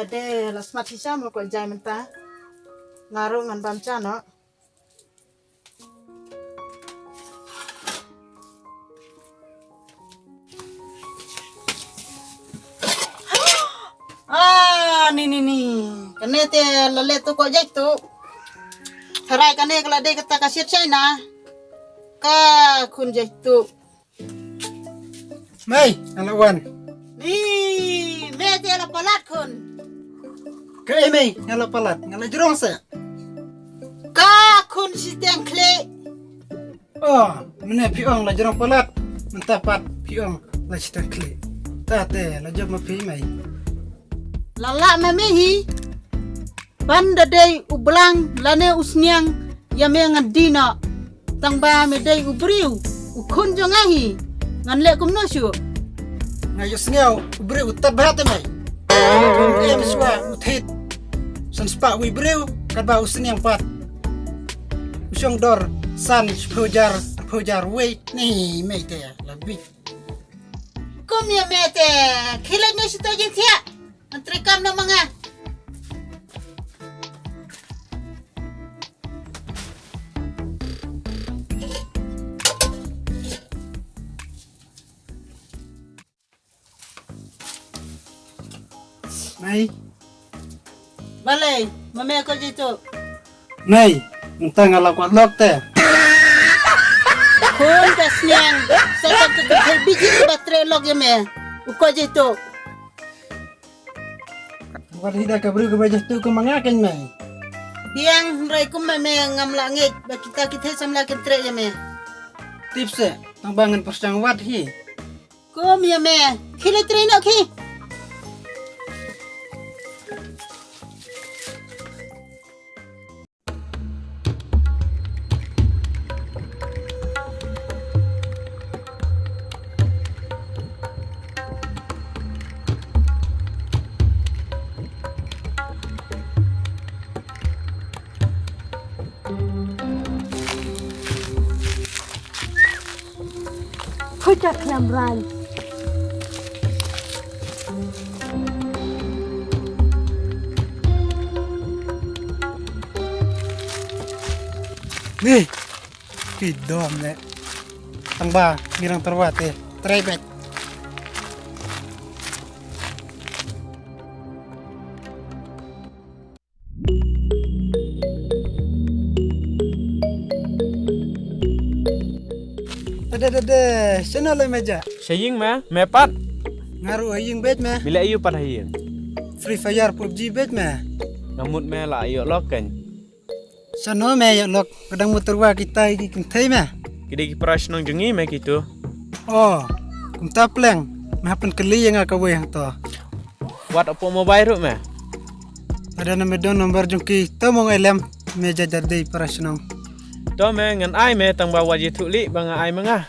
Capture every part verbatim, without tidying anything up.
Ade, la smat hi sha mo ko jai mynta. Nga ruh ngan bam cha noh. Ah, ni, ni, ni. Kane te la leh tu ko jai tu. Tharai kane ka la dei kata ka shit China. Ka khun jai tu. Mei, nga la wan. Ni, mei te la palat khun. Kaei mei, nga la palat, nga la jrong se. Ka khun shiteng khlieh. Oh, mynne phi ong la jrong palat, mynta pat phi ong la shiteng khlieh. Ta te la jop ma phi mei. La lah ma mei hi. Ban da dei u blang lane u sniang ïa me ngan die noh. Tang ba me dei u briew, u khun jong nga hi. Ngan leh kumno shuh? Nga ïohsngew u briew u tad bha te mei. Em shuwa u thied. San spah wei briew, katba u sniang pat u shong dor san shiphew jar, shiphew jar wei. Ni mei te la bit. Kum ïa me te, khie leit noh sha to jingthiah. Ngan trei kam noh ma nga. Mei. Balei, ma me ko jai tu. Mei, mynta nga la kwah lok te. Khun ka sniang, sa ka ka ka biji ba trei lok ïa me. U ko jai tu. Wat hi da ka briew kaba jai tu ka ma nga kein mei. Biang hynrei kum ma me ngam lah ngeit ba kita ki thei samla kin trei ïa me. Tip se, tang ba ngan pyrshang wad hi. Kum ïa me, khie leit trei noh khie. Khuid ka khlam ran. Ni, ki dom le. Tang ba, mirang terwa te. Try back. Ade, ade, ade, shano lei me ja? Sha ïing me, me pat. Nga ruh ha ïing beit me. Bilei aïu pat ha ïing? Free Fire, PUBG beit me. Nga mut me la ïoh lok kein. Shano me ïoh lok, ka dang mut tyrwa kita ki kynthei me. Ki dei ki para shnong jong ngi me kitu. Oh, kumta pleng, me hap pynkylli ïa nga kawei hangto. Wat hapoh mobile ruh me. Lada na me don number jong ki, to mo ngai lem, me jait da dei para shnong. To me ngan ai me tang ba wat ïathuh lieh ba nga ai ma nga.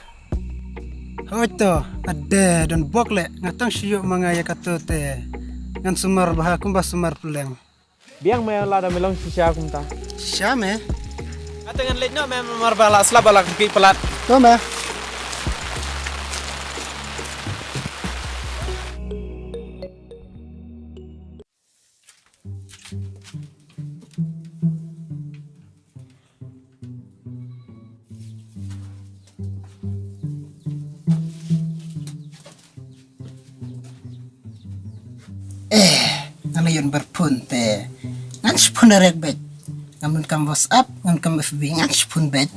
Hooid to, ade don bok leh, nga tang shu ïoh ma nga ïa kato te. Ngan sumar bha kumba sumar pleng. Biang me lada me long shisha kumta. Shisha me. Ate ngan leit noh me namar ba la slap ba la kyrkieh palat. To me. Eh, nga la ïoh number phone te. Ngan shu phone direct beit. Ngam donkam WhatsApp, ngam donkam F B, ngan shu phone beit.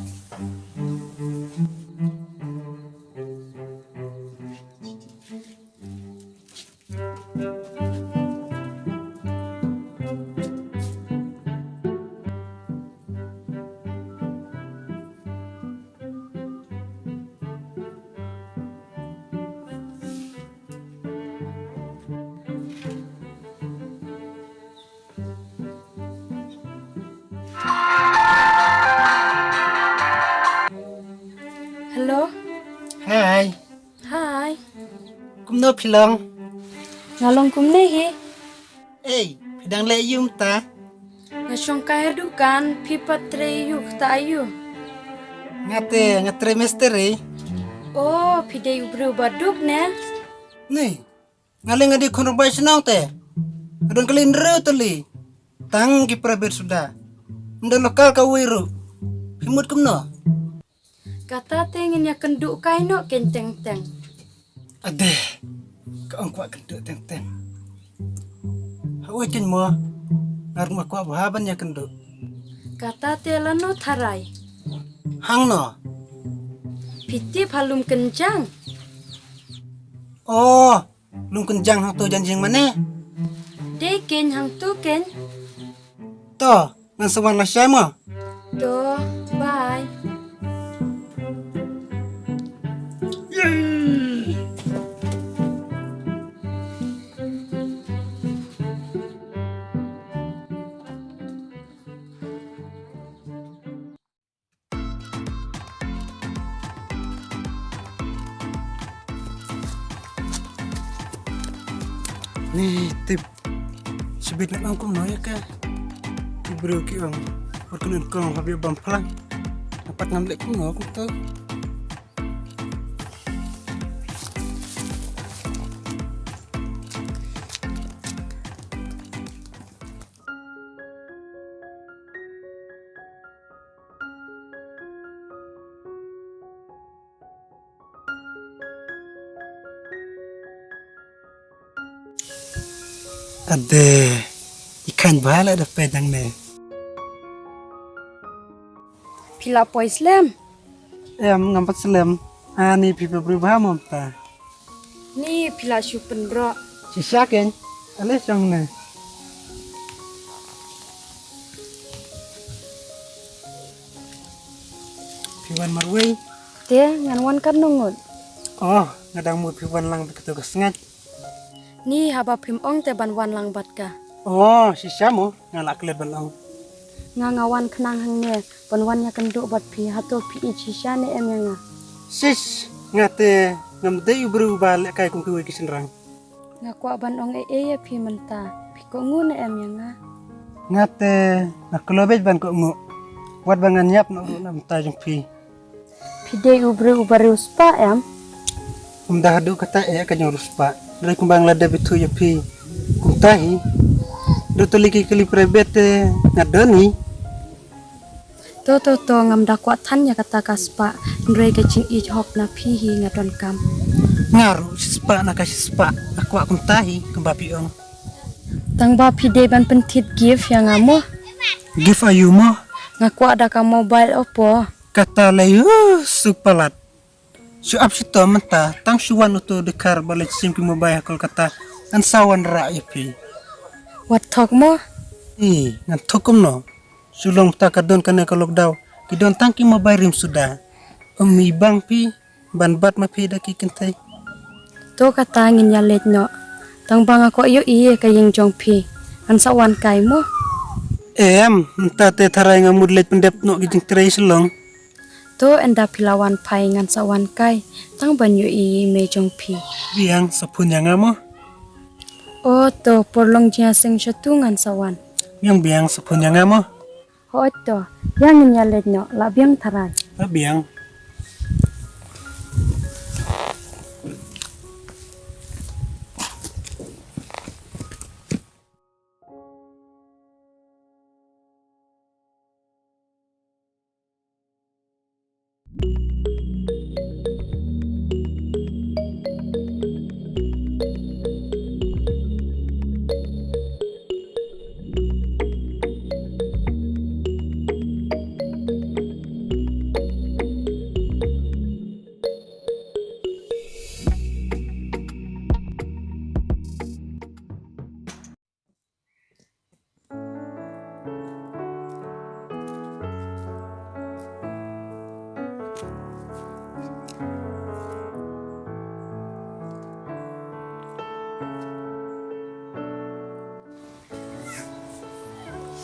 Hi. Hi. Kumno phi long? Nga long kumne hi. Ei, phi dang leh aïu mynta? Nga shong kai ha dukan, phi pat trei aïu kata aïu? Nga te, nga trei mistri. Oh, phi dei u briew ba duk ne? Ni, nga leh nga dei khun rangbah shnong te. Nga don kali hynriew tylli. Tang ki private suda. Ym don local kawei ruh. Phi mut kumno? Kata te ngin ïakynduh kai noh kein teng teng. Ade, ka ong kwah kynduh teng teng. Hawei kein mo, nga ruh nga kwah bha ban ïakynduh. Kata te lano tharai? Hangno? Phi tip ha Lumkynjang. Oh, Lumkynjang hangto jan jingmane? Dei kein hangto kein. To, ngan sa wan lashai mo. To, bye. Ni tip. Shibit ngan ong kumno ïa ka. Ki briew ki ong, wat kynun kong hap ïa bam phlang. Nga pat ngam leh kumno kumto. Ade, i khein bha leh da peit nangne. Phi la poi slem? Em, ngam pat slem. Ani phi pynbriew bha mo mynta. Ni phi la shu pynbro. Shisha kein. Ale shong ne. Phi wan marwei? Te ngan wan katno ngut? Oh, nga dang mut phi wan lang bad kato ka sngaid. Ni haba phim ong te ban wan lang bad ka. Oh, shisha mo, nga la klet ban ong. Nga nga wan khnang hangne ban wan ïakynduh bad phi, hato phi ïeit shisha ne em ïa nga? Shish, nga te ngam dei u briew ba lehkai kum kiwei ki shynrang. Nga kwah ban ong ei ei ïa phi mynta, phi kohnguh ne em ïa nga? Nga te nga kloi beit ban kohnguh. Wat ba ngan ïap noh ruh na bynta jong phi. Phi dei u briew uba riewspah em? Ym da haduh kata eh ka jong riewspah. Hynrei kumba nga la dep ithuh ïa phi kumta hi. Dei to lei ki kali private te nga don hi. To to to, ngam da kwah than ïa kata ka spah. Hynrei ka jingïeit hok na phi hi nga donkam. Nga ruh shispah na ka shispah nga kwah kumta hi kumba phi ong. Tang ba phi dei ban pynthit gift ïa nga mo. Gift aïu mo? Nga kwah da ka mobile Oppo. Kata lei, uh, suk palat. Shu ap shitom mynta, tang shu wan uto u dkhar ba leit shim ki mobile ha Kolkata. Ngan sa wanrah ïa phi. Wat thok mo? Ei, ngan thok kumno? Shu long mynta ka don kane ka lockdown, ki don tang ki mobile rim suda. Ym i bang phi ban bat ma phi da ki kynthei. To kata ngin ïa leit noh. Tang ba nga kwah ïohi ïa ka ïing jong phi. Ngan sa wan kai mo? Em, mynta te tharai nga mut leit pyndep noh ki jingtrei Shillong. To ynda phi la wan phai ngan sa wan kai tang ban ïohi ïa i mei jong phi. Biang, sa phone ïa nga mo. O to, por long jingïaseng shatu ngan sa wan. Biang biang, sa phone ïa nga mo. Hooid to, ïa ngin ïa leit noh, la biang tharai. La biang.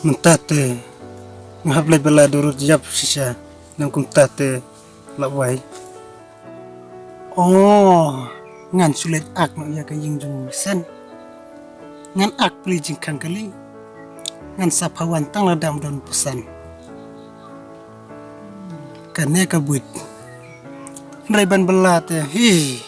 Mynta te nga hap leit ba la durut ïap shisha, nang kumta te la wai. Oh, ngan shu leit ak noh ïa ka ïing jong u Misen. Ngan ak pli jingkhang kali. Ngan sa phawan tang lada ym don pyrsan. Kane ka buit. Hynrei ban bylla te, hi.